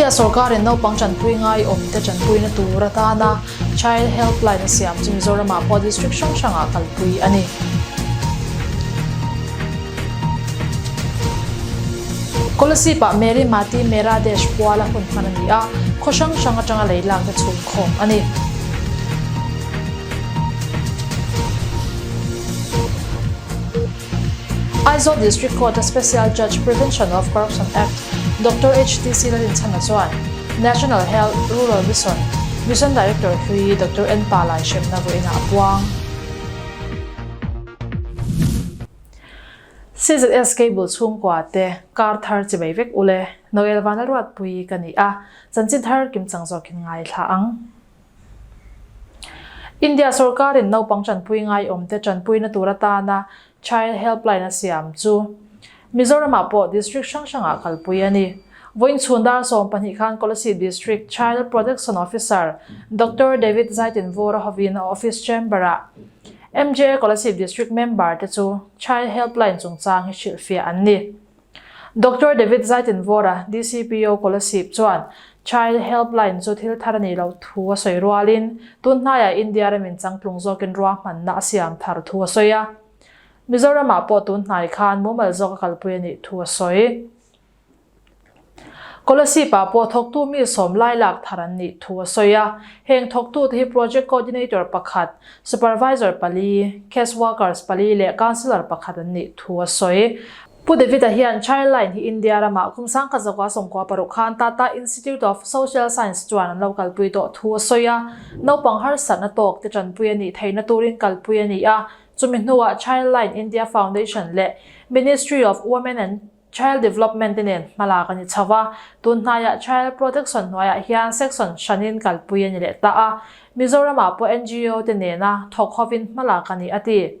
India sorkarin naupang tanpui ngai awmte tanpuina tur atana Child Helpline a siam chu Mizoramah pawh district hrang hrangah kalpui a ni. Kolasib-ah Meri Mati Mera Desh puala hun hman a ni a, khaw hrang hrang atanga lei lakna chhungkhawm a ni. Aizawl District Court-a Special Judge Prevention of Corruption Act Doctor HTC Lalinchhana chuan National Health Rural Mission Mission Director hlui Doctor N Palai hremna vawiinah a puang. CZS Cable chhungkua te kar thar chi mai vek ule, Noel Vanlalruatpui ka ni a, chanchin thar kimchang zawkin ngaithla ang. India sorkarin naupang tanpui ngaiawmte tanpuina tur atana Child Helpline a siam chu Mizoramah pawh district hrang hrangah kalpui a ni. Vawiin chhun dar 12 khan Kolasib District Child Protection Officer Doctor David Zaitinvura hovin a office chamber-ah MJA Kolasib District member te chu Child Helpline chungchang hi hrilhfiah an ni. Doctor David Zaitinvawra, DCPO Kolasib chuan Child Helpline chu thil thar a nih loh thu a sawi rualin tun hnaiah India ramin changtlung zawkin ruahmanna a siam thar thu a sawi a. Mizoramah pawh tun hnai khan mumal zawk a kalpui a nih thu a sawi. Kolasib-ah pawh thawktu mi sawm lai lak thar an nih thu a sawi a. Heng thawktute hi Project Coordinator pakhat, Supervisor pali, Case Workers pali leh Counsellor pakhat an nih thu a sawi. Pu David-a hian Childline hi India ramah kum 1996 khan Tata Institute of Social Science chuan an lo kalpui tawh thu a sawi a. Naupang harsatna tawk te tanpui a nih theihna turin kalpui a ni a. Chumi hnuah Childline India Foundation leh Ministry of Women and Child Development te nen hmalak a ni chho a. Tun hnaiah Child Protection hnuaiah hian section hranin kalpui a ni leh ta a. Mizoramah pawh NGO te nena thawk hovin hmalak a ni a ti.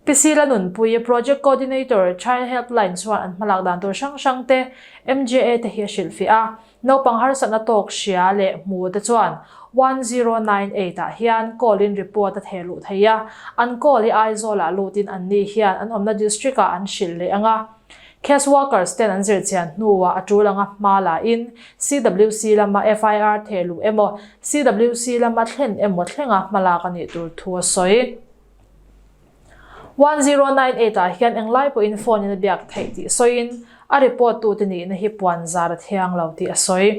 PC Lanunpui, Project Coordinator, Child Helpline chuan an hmalak dan tur hrang hrang te MJA te hi a hrilhfiah a. Naupang harsatna tawk hria leh hmu te chuan 1098 ah hian call in report a theh luh thei a, an call hi Aizawl ah lutin an ni hian an awmna district ah an hrilh leh ang a. Case workers ten an zirchian hnuah a tul anga hma la in CWC lama FIR theh luh emaw CWC lama thlen emaw thlenga hmalak a nih tur thu a sawi. 1098 ah hian englai pawhin phone in a biak theih tih sawiin a report tute nihna hi puan zar a thiang lo tih a sawi.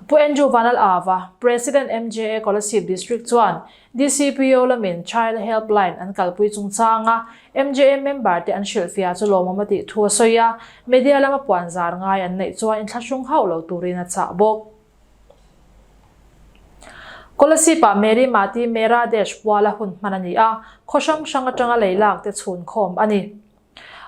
Pu Andrew Vanal Ava, President MJA Kolasib District chuan DCPO lamin Child Helpline an kalpui chungchanga MJA member te an hrilhfiah chu lawmawm a tih thu a sawi a, media lama puan zar ngai an neih chuan inthlahrung hauh lo turin a chah bawk. Kolasib-ah Meri Mati Mera Desh puala hun hman a ni a, khaw hrang hrang atanga lei lak te chhun khawm a ni.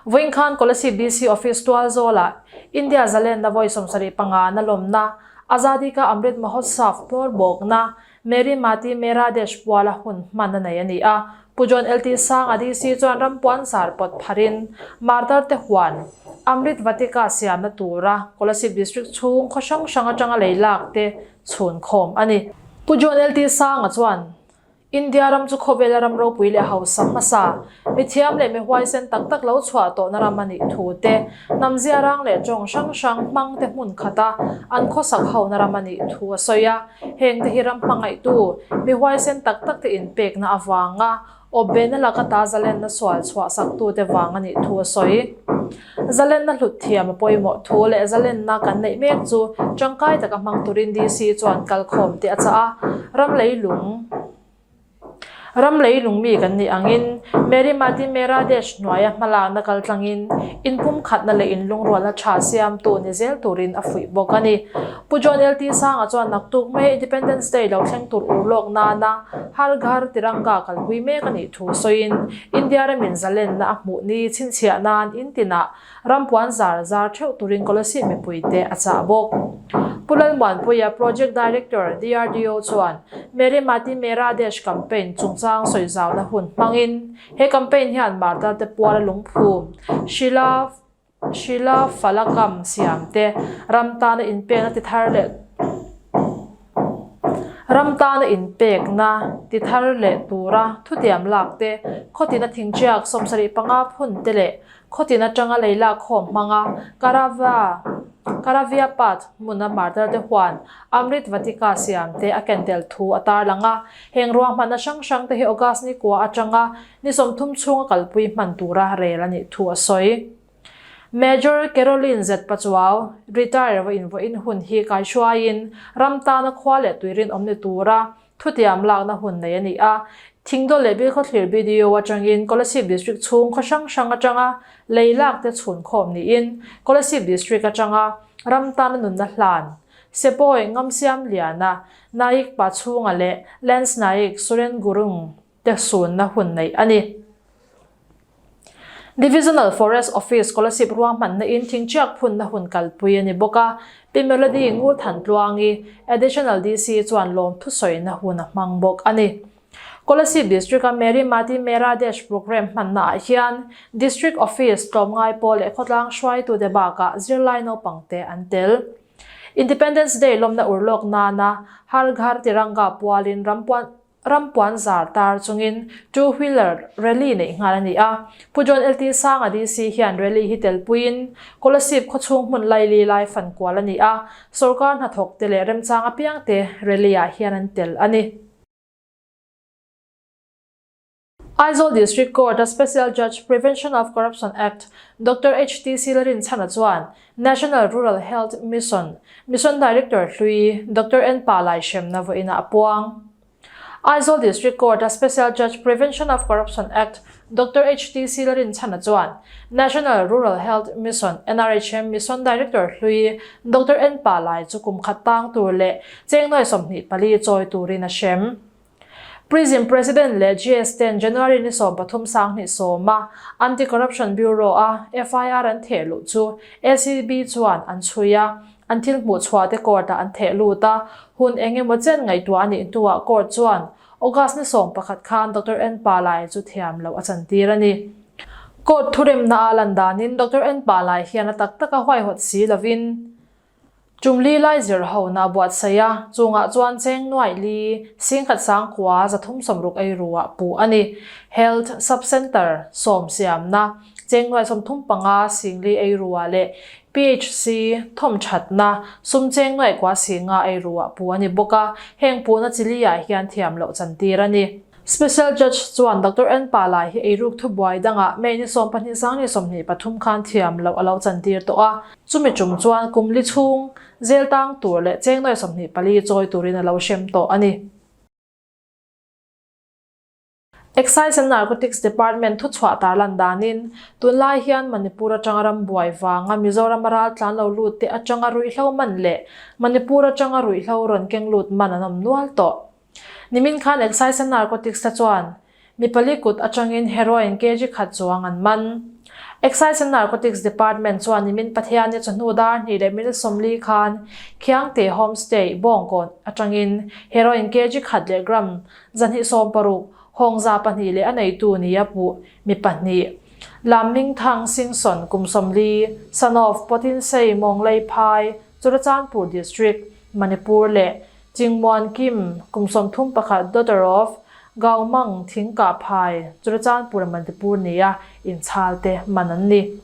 Vawiin khan Kolasib DC Office tualzawlah India zalenna vawi 75 na lawmna, Azadi Ka Amrit Mahotsav hmawr bawkna, Meri Mati Mera Desh puala hun hman a nei a ni a. Pu John LT Sanga DC chuan ram puan zar pawt pharin Martar te huan Amrit Vatika siamna tura Kolasib District chhung khaw hrang hrang atanga lei lak te chhun khawm a ni. Pu John LT Sanga chuan India ram chu khawvela ram ropui leh hausa hmasa, mithiam leh mi huaisen tak tak lo chhuah tawhna ram a nih thu te, hnam ziarang leh tawng hrang hrang hmang te hmun khata an khawsak hona ram a nih thu a sawi a. Heng te hi ram hmangaihtu, mi huaisen tak tak te inpekna avanga awpbehna laka ta zalenna sual chhuah saktu te vang a nih thu a sawi. Zalenna hlut thiam a pawimawh thu leh zalenna kan neih mek chu tangkai taka hmang turin DC chuan kalkhawm te a chah a, ram leilung. Ram leilung mi kan nih angin Meri Mati Mera Desh hnuaia hmalakna kal tlangin inpumkhatna leh inlungrualna tha siamtu ni zel turin a fuih bawk a ni. Pu John LT Sanga chuan naktuk mai Independence Day lo thleng tur ur lawk nana Har Ghar Tiranga kalpui mek a nih thu sawiin India ramin zalenna a hmuh ni chhinchhiah nan in tinah Ram puan zar zar theuh turin Kolasib mipuite a chah bawk. Pu Lalmuanpuia, Project Director, DRDO chuan Meri Mati Mera Desh campaign chungchang sawi zauna hun hmangin he campaign hian Martar te puala lungphum, Shila Shila Falakam siam te ram tana inpekna ti thar leh Ram tana inpekna ti thar leh tura thutiam lak te, khawtina thingṭiak 75 phun te leh Khawtin atanga lei lak khawm hmanga Karava. Karavia Path hmuna martar te huan Amrit Vatika siam te a ken tel thu a tarlang a. Heng ruahmanna hrang hrang te hi August ni kua atanga ni 30 chhunga kalpui hman tura rel a nih thu a sawi. Major Caroline Z Pachuau, retire vawiin vawiin hun hi kaihruaiin ram tana khua leh tui rinawm ni tura thutiam lakna hun nei a ni a. Thingdawl leh Bilkhawthlir BDO atangin Kolasib District chhung khaw hrang hrang atanga lei lak te chhun khawm niin Kolasib District atanga ram tana nunna hlan Sepoy Ngamsiamliana, Naik Pachhunga leh Lance Naik Suren Gurung te sunna hun neih a ni. Divisional Forest Office Kolasib ruahmanna in thingchiak phunna hun kalpui a ni bawk a, Pi Melody Ngurthantluangi, Additional DC chuan lawm thusawina hun a hmang bawk a ni. Kolasib District-a Meri Mati Mera Desh Programme hmanna ah hian District Office tlawmngai pawl leh khawtlang hruaitute bakah zirlai naupangte an tel. Independence Day lawmna urlawk nana Har Ghar Tiranga pualin rampuan Ram puan zar tar chungin two wheeler rally neih nghal a ni a. Pu John LT Sanga DC hian rally hi telpuiin Kolasib khawchhung hmun laili lai fan kual a ni a, sorkar hnathawk te leh remchang apiang te rally ah hian an tel a ni. Aizawl District Court a Special Judge Prevention of Corruption Act Doctor HTC Larinchhana chuan National Rural Health Mission Mission Director hlui Doctor N Palai hremna vawiinah a puang. Aizawl District Court-a Special Judge Prevention of Corruption Act Doctor HTC Larinchhana chuan National Rural Health Mission, NRHM, Mission Director hlui Doctor N Palai chu kum khat tang tur leh cheng nuai 24 chawi turin a hrem. Prism President leh GS ten January ni 13 20 sawma Anti-Corruption Bureau-a FIR an theh luh chu ACB chuan an chhui a, an thil hmuh chhuah te court-ah an theh lut a, hun eng emaw chen ngaihtuah a nih hnuah court chuan August ni 11 khan Doctor N Palai chu thiam loh a chantir a ni. Court thuremna a lan danin Doctor N Palai hian a tak taka huaihawt si lovin, Chumli lai zir ho na buatsaih a, chungah chuan cheng nuaih li singkhat sangkua 360 ei ruah puh a ni. Health Sub-Centre sawm siamna, cheng nuaih 35 singli ei ruah leh PHC thawmthatna sum cheng nuaih kua singa ei ruah puh a ni bawk a, heng puhna chili ah hian thiam loh chantir a ni. Special Judge chuan Doctor N Palai hi eiruk thubuai dangah May ni 12 sang ni 23 khan thiam loh a lo chantir tawh a, chumi tum chuan kum li chhung zel tang tur leh cheng nuai 24 chawi turin a lo hrem tawh a ni. Excise and Narcotics Department thuchhuah tarlan danin, tunlai hian Manipur atanga ram buai vanga Mizoram a raltlan lo lut te atanga ruihhlo man leh Manipur atanga ruihhlo rawn keng lut man an awm nual tawh. Nimin khan Excise and Narcotics te chuan mi pali kut atangin heroin kg khat chuang an man. Excise and Narcotics Department chuan nimin Pathianni chawhnu dar hnih leh minute 40 khan Khiangte Homestay, Bawngkawn atangin heroin kg khat leh gram 260, hawng 200 leh a neitu nia puh mi pahnih Lam Mingthang Singson kum 40, son of Potinsei Mawnglei Phai, Churachandpur District, Manipur leh Chingmuan Kim, kum 31, daughter of Gaumang Thingkah Phai, Churachandpur Manipur nia inchhal te man an ni.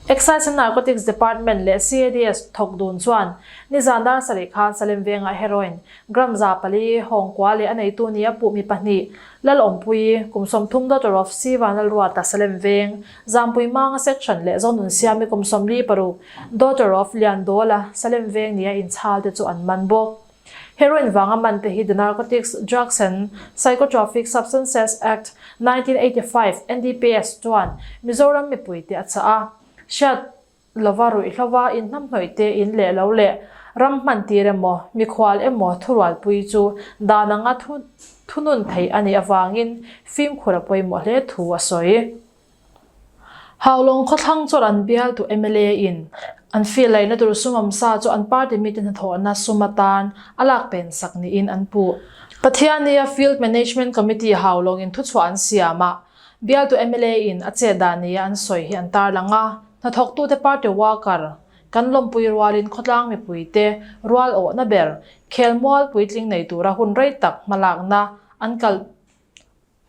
Excise and Narcotics Department leh CADS thawk dun chuan nizan dar sarih khan Salem vengah heroin gram 400 hawng kua leh a neitu nia puh mi pahnih Lalawmpuii, kum 30 daughter of C Vanlalruata Salem veng, Zampui Manga section leh Zonun Siami kum 46, daughter of Liandawla, Salem veng nia inchhal te chu an man bawk. Heroin vanga man te hi The Narcotics, Drugs and Psychotropic Substances Act, 1985, NDPS, chuan Mizoram mipui te a chah a. Hriat lova ruihhlova inhnamhnawih te in leh lo leh ram hman tir emaw, mikhual emaw thurualpui chu dan anga thunun theih a nih avangin fimkhur a pawimawh hle thu a sawi. Haulawng khawthlang chuan an bialtu mla in an fee laihna tur sum awmsa chu an party mite hnathawhna sum atan a lak pen sak niin an puh. Pathiannia Field Management Committee Haulawng in thuchhuah an siam a, bialtu mla in a chet dan nia an sawi hi an tarlang a, hnathawktute party worker kan lawmpui rualin khawtlang mipuite rual awhna ber khelmual puitling nei tura hun rei tak hmalakna an kal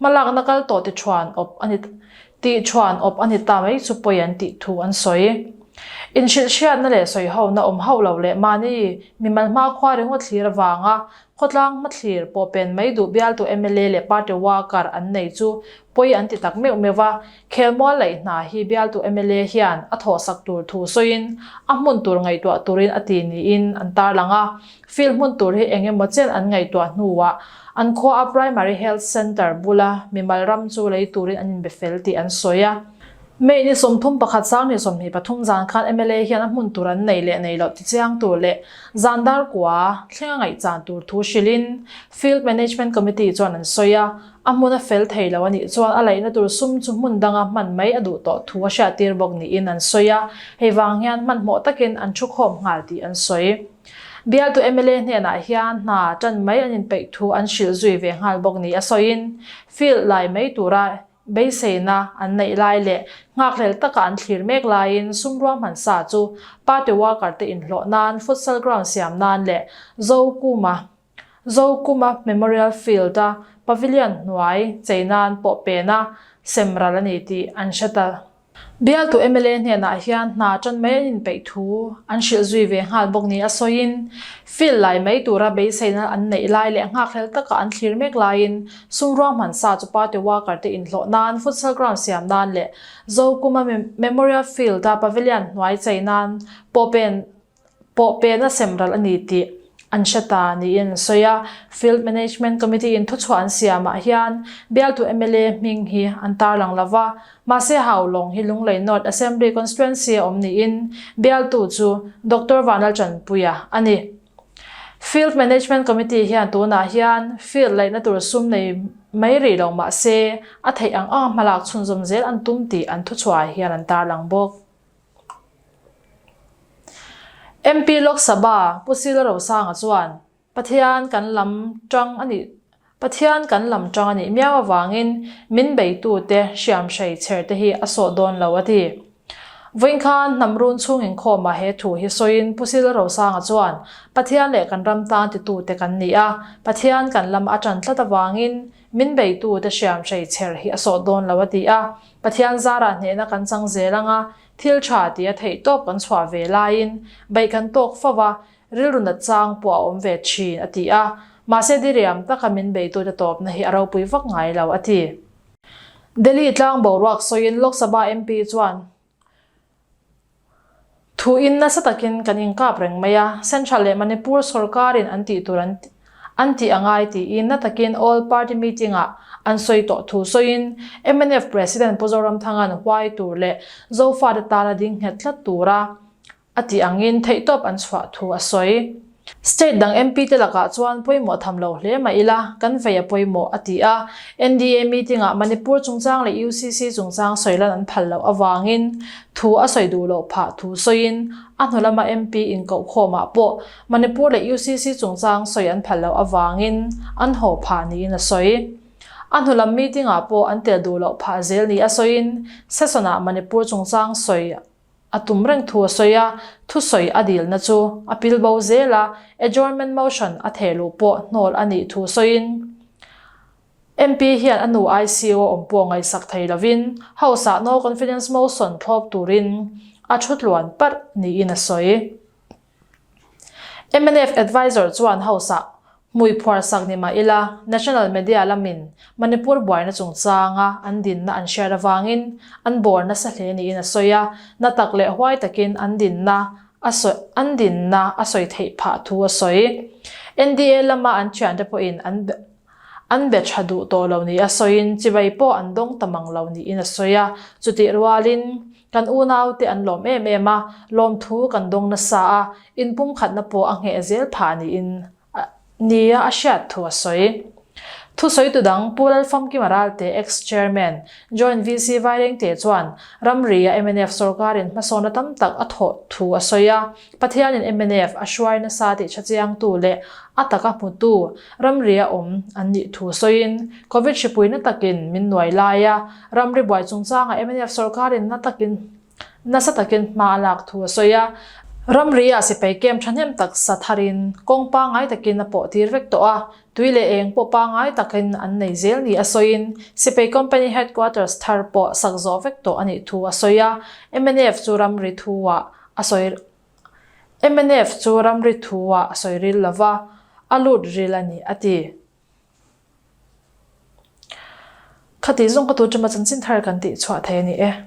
Hmalakna kal tawh ti thuan awp a ni tih thuan awp a ni ta mai chu pawi an tih thu an sawi. Inhrilhhriatna leh sawihona awm hauh lo leh mahni mimal hmakhua ringawt thlir avanga khawtlang hmathlir pawh pen mai duh bialtu mla leh party worker an nei chu pawi an ti tak meuh meuh a, khelmual laih hna hi bialtu mla hian a thawhsak tur thu sawiin a hmun tur ngaihtuah turin a ti niin an tarlang a, field hmun tur hi eng emaw chen an ngaihtuah hnuah an khuaa Primary Health Centre bula mimal ram chu lei turin an inbe fel tih an sawi a. May ni 31 2023 zan khan mla hian a hmun tur an nei leh nei loh tichiang tur leh zan dar kua thleng a ngaihchan tur thu hrilhin Field Management Committee chuan an sawi a, a hmun a fel thei lo a nih chuan a laihna tur sum chu hmun danga hman mai a duh tawh thu a hriattir bawk niin an sawi a, hei vang hian hmanhmawh takin an thu khawm nghal tih an sawi. Bialtu mla hnenah hian hna tan mai an inpeih thu an hrilh zui ve nghal bawk ni a sawiin field lai mai tura Beiseina an neih lai leh nghakhlel taka an thlir mek laiin sum ruahman sa chu party worker te inhlawh nan, futsal ground siam nan leh Zokuma Zokuma Memorial Field a pavilion hnuai chei nan pawh pena sem ral a ni tih an hre ta. Bialtu mla hnenah hian hna tan mai an inpeih thu an hrilh zui ve nghal bawk ni a sawiin, field lai mai tura beiseina an neih lai leh nghakhlel taka an thlir mek laiin sum ruahman sa chu party worker te inhlawh nan, futsal ground siam nan leh Zokuma Memorial Field-a pavilion hnuai chei nan pawh pen pawh pehna sem ral a ni tih an hre ta niin an sawi a. Field Management Committee in thuchhuah an siamah hian bialtu mla hming hi an tarlang lo va, mahse Haulawng hi Lunglei North Assembly Constituency a awm niin bialtu chu Doctor Vanlalchanpuia a ni. Field Management Committee hian tunah hian field laihna tur sum nei mai rih lo mahse a theih ang ang a hmalak chhunzawm zel an tum tih an thuchhuahah hian an tarlang bawk. MP Lok Sabha Pu Sila Rosanga chuan Pathian kan lam tang a nih Pathian kan lam tang a nih miau avangin min beitute hriamhrei chher te hi a sawh dawn lo a ti. Vawiin khan hnam run chhung inkhawmah he thu hi sawiin Pu Sila Rosanga chuan Pathian leh kan ram tan titute kan ni a, Pathian kan lam a tan tlat avangin min beitute hriamhrei chher hi a sawh dawn lo a ti a. Pathian zarah hnehna kan chang zel ang a, thil tha tih a theih tawp kan chhuah ve laiin beih kan tawk fo va, rilru nat chang pawh a awm ve thin, a ti a. Mahse diriam taka min beitute tawpna hi a ropui vak ngai lo, a ti. Delhi tlang boruak sawiin Lok Sabha MP chuan, Thuin nasa takin kan inkap reng mai a, Central leh Manipur sorkarin an tih tur an an tih a ngai tiin na takin All Party Meeting ah an sawi tawh thu sawiin mnf President Pu Zoramthanga'n huai tur leh Zofate tana ding nghet tlat tura a tih angin theihtawp an chhuah thu a sawi. State dang MP te lakah chuan pawimawh tham lo hle mah ila, kan vei a pawimawh, a ti a. NDA meeting-ah Manipur chungchang leh UCC chungchang sawi lan an phal loh avangin thu a sawi duh loh phah thu sawiin a hnu lama MP inkohkhawmah pawh Manipur leh UCC chungchang sawi an phal loh avangin an haw phah niin a sawi. A hnu lam meeting-ah pawh an tel duh loh phah zel ni a sawiin session-ah Manipur chungchang sawi A tum reng thu a sawi a, thusawi a dilna chu a pil bo zel a, adjournment motion a theh luh pawh hnawl a nih thu sawiin MP hian a nu ICU a awm pawh ngaihsak thei lovin House-ah no confidence motion thlawp turin a thu tluan parh niin a sawi. Mnf adviser chuan House-ah hmui phuar sak ni mah ila, national media lamin Manipur buaina chungchanga an dinna an hriat avangin an bawr nasa hle niin a sawi a, na tak leh huai takin an dinna a sawi an dinna a sawi theih phah thu a sawi. NDA lama an thiante pawhin an an be tha duh tawh lo ni a sawiin chibai pawh an dawng ta mang lo niin a sawi a, chutih rualin Kan unaute an lawm em em a, lawmthu kan dawng nasa a, inpumkhatna pawh a ngheh zel phah niin nia a hriat thu a sawi. Thusawitu dang Pu Lalfamkima Ralte, Ex-Chairman, Joint VC Vairengte chuan ramri-a mnf sorkarin hmasawnna tam tak a thawh thu a sawi a, Pathianin mnf a hruai nasa tih thachiangtu leh a taka hmutu ramri-a awm an nih thu sawiin, Covid hripuina takin min nuai lai a, Ramri buai chungchangah mnf sorkarin na takin nasa takin hma a lak thu a sawi a. Ramri-ah sipai camp thahnem tak sa tharin kawng pangngai takin a pawh tir vek tawh a, tui leh eng pawh pangngai takin an nei zel ni a sawiin sipai company headquarters thar pawh sak zawh vek tawh a nih thu a sawi a, mnf chu ramri thu-ah a sawi mnf chu ramri thu-ah a sawi ril lova, a lut ril a ni a ti. Khati zawng ka tu tuma chanchin thar kan tih chhuah thei a ni e.